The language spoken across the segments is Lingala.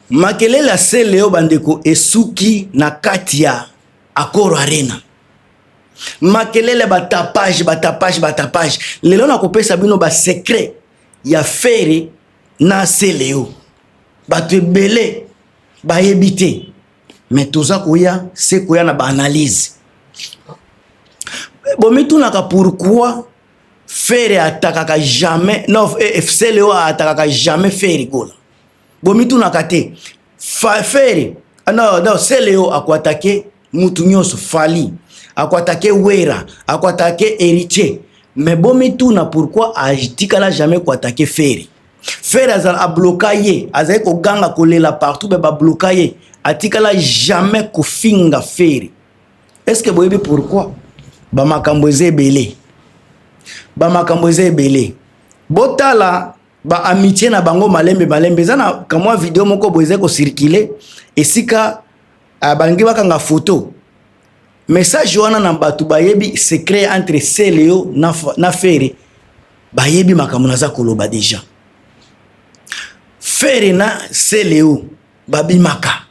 Makelele ya Celeo bandeko esuki na kati ya Accor Arena. Makelele ba tapage ba tapage ba tapage. Lelo nakopesa bino ba secret ya Ferre na Celeo. Bato ebele bayebi te. Mais toza koya se koya na ba analyse. Bomitunaka pourquoi Ferre atakaka jamais non eh, Celeo atakaka jamais Ferre Gola. Bomitunaka te. Ferre ah, non non Celeo akoatake mutu nyonso Fally akoatake Wera akoatake Héritier mais bomituna pourquoi atikala jamais koatake Ferre. Ferre azala abloka ye azali koganga kolela partout me babloka ye atikala jamais kofinga Ferre. Est-ce que boyebi pourquoi? Ba makambo eza ebele. Ba makambo eza ebele. Botala ba amitié na bango malembe malembe eza na kamwa video moko boye eza ko circuler esika ah, balingi bakanga photo message wana na bato bayebi secret entre Celeo na, na Ferre bayebi makambo naza koloba deja. Ferre na Celeo babimaka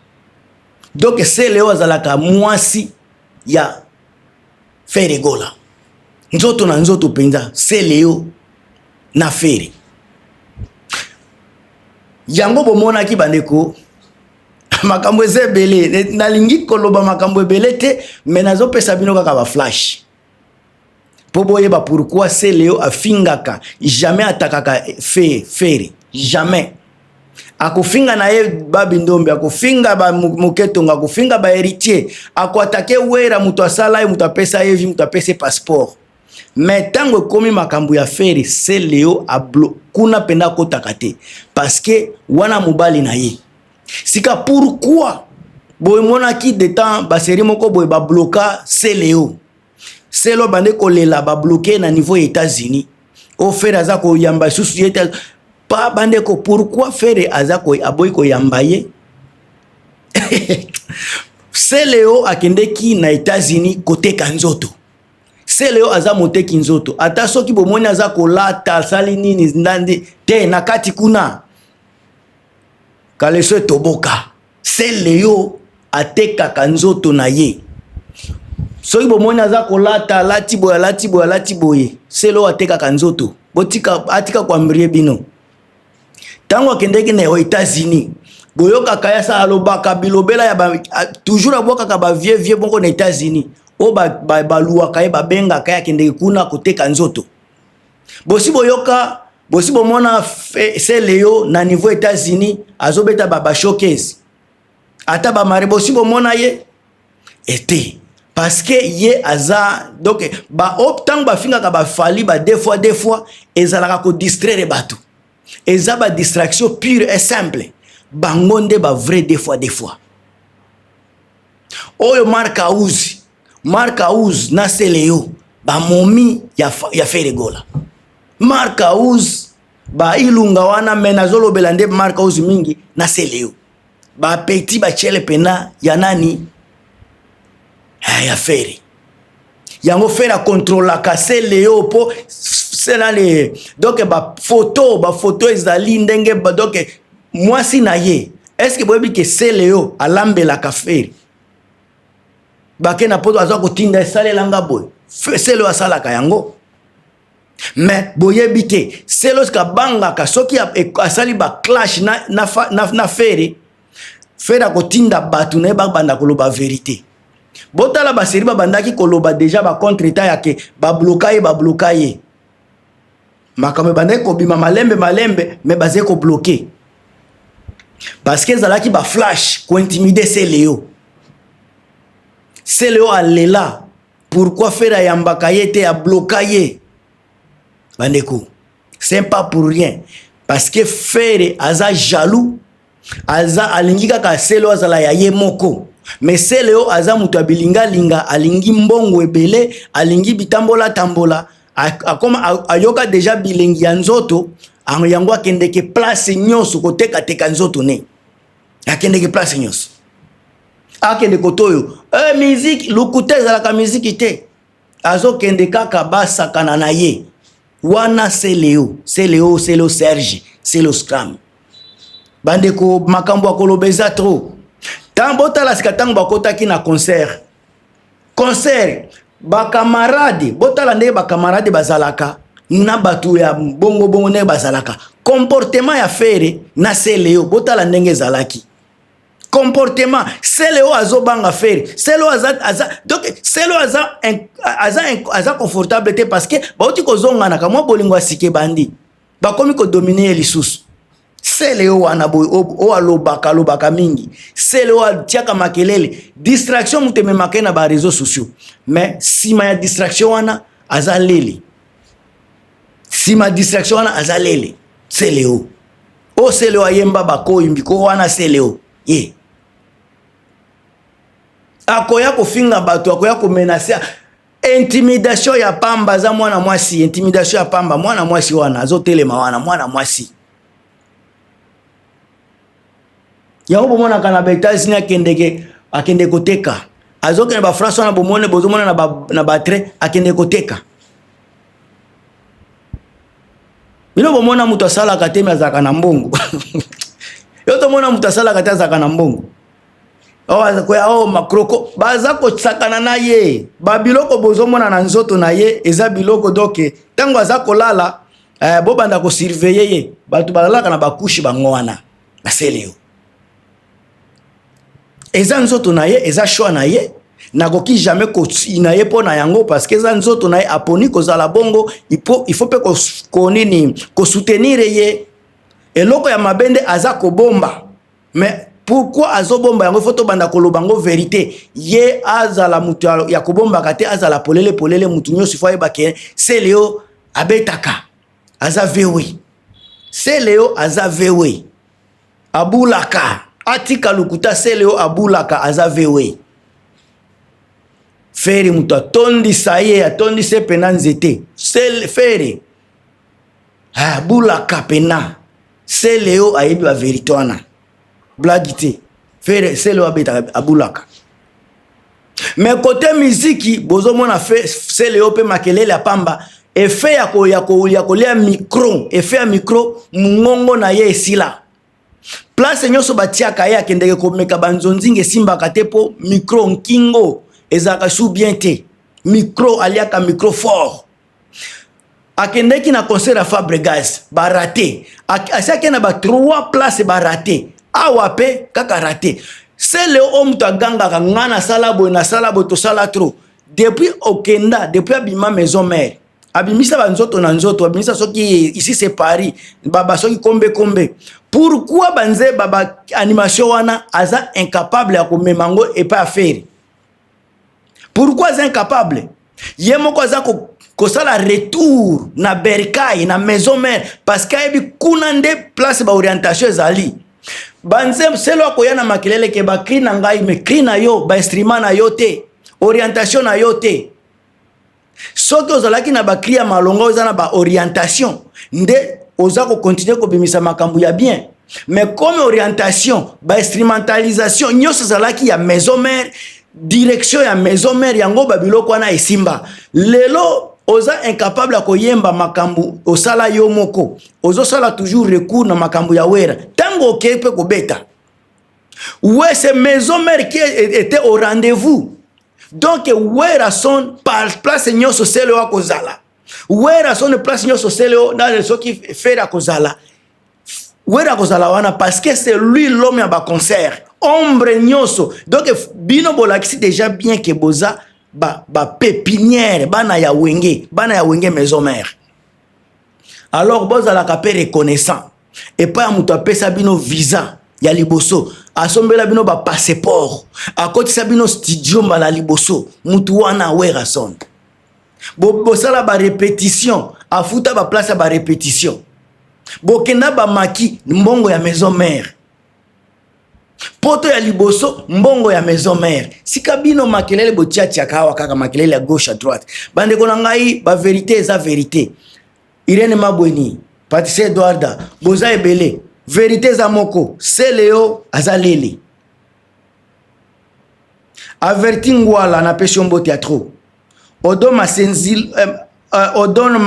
donc Celeo azalaka mwasi ya Ferre Gola nzoto na nzoto mpenza Celeo na Ferre yango bomonaki bandeko makambo eza ebele nalingi koloba makambo ebele te me nazopesa bino kaka baflash mpo boyeba pourquoi Celeo afingaka jamais atakaka Ferre jamais akofinga na ye babi ndombe akofinga ba moketongo akofinga ba héritier akoatake wera moto asala ye moto apesa ye vi moto apesa ye passeport mais ntango ekomi makambo ya Ferre Celeo ablo kuna mpenza akotaka te parce que wana mobali na ye sika pourquoi boyemonaki de temps basérie moko boye babloka Celeo Celeo bande kolela babloke na niveau ya États-Unis o Ferre aza koyamba lisusu ye te pa bandeko pourquoi Ferre aza aboyi koyamba ye Celeo akendeki na États-Unis koteka nzoto. Celeo aza moteki nzoto ata soki bomoni aza kolata asali nini ndandi te na kati kuna kaleso etoboka. Celeo atekaka nzoto na ye soki bomoni aza kolata alati boye alati boye alati boye Celeo atekaka nzoto botika atika koambrie bino ntango akendeki na États-Unis boyokaka ye asala alobaka bilobela ya ba, toujours abwakaka bavie vie moko na États-Unis oyo baluwaka ye babengaka ye akendeki kuna koteka nzoto bosi boyoka bosi bomona Celeo na niveau États-Unis azobeta ba, ba showcase ata bamare bosi bomona ye ete parce que ye aza donc ba ntango bafingaka bafali ba deux fois deux fois ezalaka kodistraire bato eza ba distraction pure et simple bango nde ba vrai deux fois deux fois oyo Mark House Mark House na Celeo bamomi ya, ya Ferre Gola Mark House ba ilunga wana me nazolobela nde Mark House mingi na Celeo bapeti batiele pena ya nani ya Ferre yango Ferre akontrolaka Celeo mpo senani donc bafoto bafoto ezali ndenge donc mwasi na ye est-ce boyebi ke Celeo alambelaka Ferre bake na poto aza kotinda esalelanga boye Celeo asalaka yango mais boyebi te Celeo soki abangaka soki asali baclash na, na, na, na Ferre Ferre akotinda bato na ye babanda koloba vérité botala basérie babandaki koloba déjà bacontre état yake babloka ye babloka ye makambo ebandaki kobima malembe malembe me bazali kobloke parce que ezalaki baflash kointimider Celeo Celeo alela pourquoi Ferre ayambaka ye te abloka ye bandeko c'est pas pour rien parce que Ferre aza jaloux aza alingi kaka Celeo azala ya ye moko mais Celeo aza moto ya bilingalinga alingi mbongo ebele alingi bitambola tambola akoma ayoka deja bilengi ya nzoto yango akendeke place nyonso kotekateka nzoto ne akendeke place nyonso akende kote oyo e, miziki lokuta ezalaka miziki te azokende kaka basakana na ye wana Celeo Celeo Celeo Serge Celeo Scram. Bandeko, makambo ya koloba eza trop. Ntango botala sika, ntango bakotaki na concert, concert bakamarade, botala ndenge bakamarade bazalaka na bato ya bongo bongo, ndenge bazalaka, comportement ya Ferre na Celeo, botala ndenge ezalaki comportement. Celeo azobanga Ferre. Celeo aza, aza donc Celeo aza, aza, aza confortable te, parce que bauti kozonganaka, mwa bolingo ya sika ebandi, bakomi kodominer ye lisusu. Celeo wana boye, oyo alobaka alobaka mingi, Celeo atiaka makelele, distraction, moto ememaka ye na baréseaux sociaux. Mais nsima ya distraction wana aza lele, nsima ya distraction wana aza lele. Celeo oyo, Celeo ayemba bakoyimbi ko wana. Celeo ye akoya kofinga bato, akoya komenacer, intimidation ya pamba. Aza mwana mwasi, intimidation ya pamba. Mwana mwasi wana azotelema wana, mwana mwasi yango bomonaka na baÉtats-Unis, akendeke, akende koteka, azokende bafrance wana, bomone, bozomona na batrain, akende koteka. Bino bomona moto asalaka te, me azalaka na mbongo. Yo tomona moto asalaka te, azalaka na mbongo. Koya oh, makroko baza kosakana na ye. Babiloko bozomona na nzoto na ye eza biloko. Donc ntango aza kolala, bobanda kosurveiller ye. Bato balalaka na bacouches bango wana, basele yo. Eza nzoto na ye, eza choix na ye. Nakoki jamais kosina ye mpo na yango, parce que eza nzoto na ye, aponi kozala bongo. Il faut mpe konini, kosoutenir ye. Eloko ya mabe nde aza kobomba. Mais pourquoi azobomba yango? Faut tobanda koloba yango vérité. Ye azala moto ya kobombaka te, azala polele polele. Motu nyonso faut ayeba ke Celeo abetaka, aza vewe. Celeo aza vewe, abulaka, atika lokuta. Celeo abulaka, aza vewe. Ferre moto atondisa ye, atondisa ye pena nzete. Ferre abulaka pena. Celeo ayebi bavérité wana, blague te. Ferre, Celeo abetaka, abulaka. Mais côté miziki, bozomona Celeo mpe makelele ya pamba, effet ya kolia micro, effet ya micro, mongongo na ye esila. Place nyonso batiaka ye, akendeke komeka banzonzinga, esimbaka te, mpo micro nkingo ezalaka su bien te. Micro, aliaka micro fort. Akendeki na concert ya Fabregas, barater. Asi akende na ba trois place, barater. Awa mpe kaka raté. Celeo oyo moto agangaka: "Nga nasala boye, nasala boye, tosala trop." Depuis okenda, depuis abima maison mère, abimisa banzoto na nzoto, abimisa soki "Ici c'est Paris", baba soki kombe kombe. Pourquoi banze ba animation wana aza incapable ya komema yango epai ya Ferre? Pourquoi aza incapable? Ye moko aza kosala retour na bercail, na maison mère, parce que ayebi kuna nde place baorientation ezali. Banze Celeo akoya na makelele ke bacris na ngai, mais cri na yo, bainstrument na yo te, orientation na yo te. Soki ozalaki na bacris ya malonga, oza na baorientation, nde oza kocontinuer kobimisa makambo ya bien. Mais comme orientation, bainstrumentalisation nyonso ezalaki ya maison mère, direction ya maison mère, yango babiloko wana esimba. Lelo oza incapable ya koyemba makambo osala yo moko, ozosala toujours recours na makambo ya Wera. Ntango okei mpe kobeta we, c'est maison mère qui était au rendez-vous. Donc Werrason, par place nyonso Celeo akozala, Werrason place nyonso Celeo na soki Ferre akozala, Wera akozala wana, parce que c'est lui l'homme ya baconcert, ombre nyonso. Donc bino bolakisi déjà bien ke boza bapépinière, ba bana ya Wenge, bana ya Wenge maison mère. Alors bozalaka mpe reconnaissant epai ya moto apesa bino visa ya liboso, asombela bino bapasseport, akotisa bino studio mbala liboso. Mutu wana Werrason, bosala barépétition, afuta baplace ya barépétition, bokenda bamaki, mbongo ya maison mère. Poto ya liboso, mbongo ya maison mère. Sika bino makelele botiatiaka awa, kaka makelele ya gauche à droite. Bandeko na ngai, bavérité eza vérité. Irene Mabweni, Patricia Edwarda, boza ebele. Vérité eza moko: Celeo aza lele. Averti Ngwala, napesi yo mbote ya trop. Odo Masenzil, Odon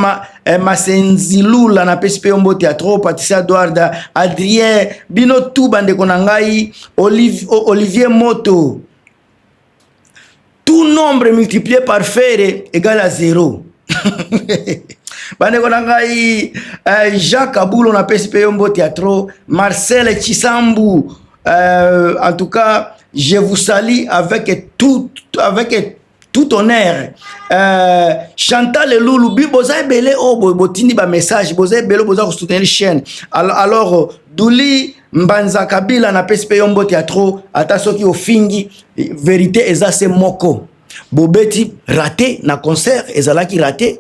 Masenzilula, napesi mpe yo mbote ya trop. Patricia Edward, Adrien, bino tu bandeko na ngai, Olivier Moto. Tout nombre multiplié par Ferre égale à zéro. Bandeko na ngai, Jacques Abulo, napesi mpe yo mbote ya trop. Marcel Chisambu, en tout cas je vous salue avec tout honneur. Chantal Lulu, bi boza ebele oyo botindi bamessage, boza ebele, boza kosoutenir chaîne. Alors Duli Mbanza Kabila, napesi mpe yo mbote ya trop. Ata soki ofingi, vérité eza se moko: bobeti raté na concert, ezalaki raté,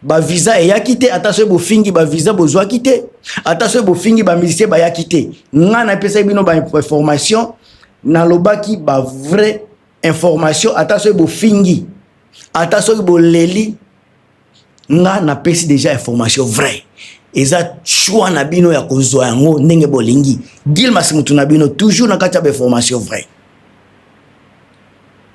bavisa eyaki te. Ata soki bofingi, bavisa bozwaki te. Ata soki bofingi, bamusicien bayaki te. Ngai napesaki bino bainformation, nalobaki bavrai information. Ata soki bofingi, ata soki boleli, nga napesi déjà information vrai. Eza choix na bino ya kozwa yango ndenge bolingi. Gilmas, mutu na bino, toujours na kati ya bainformation vrai.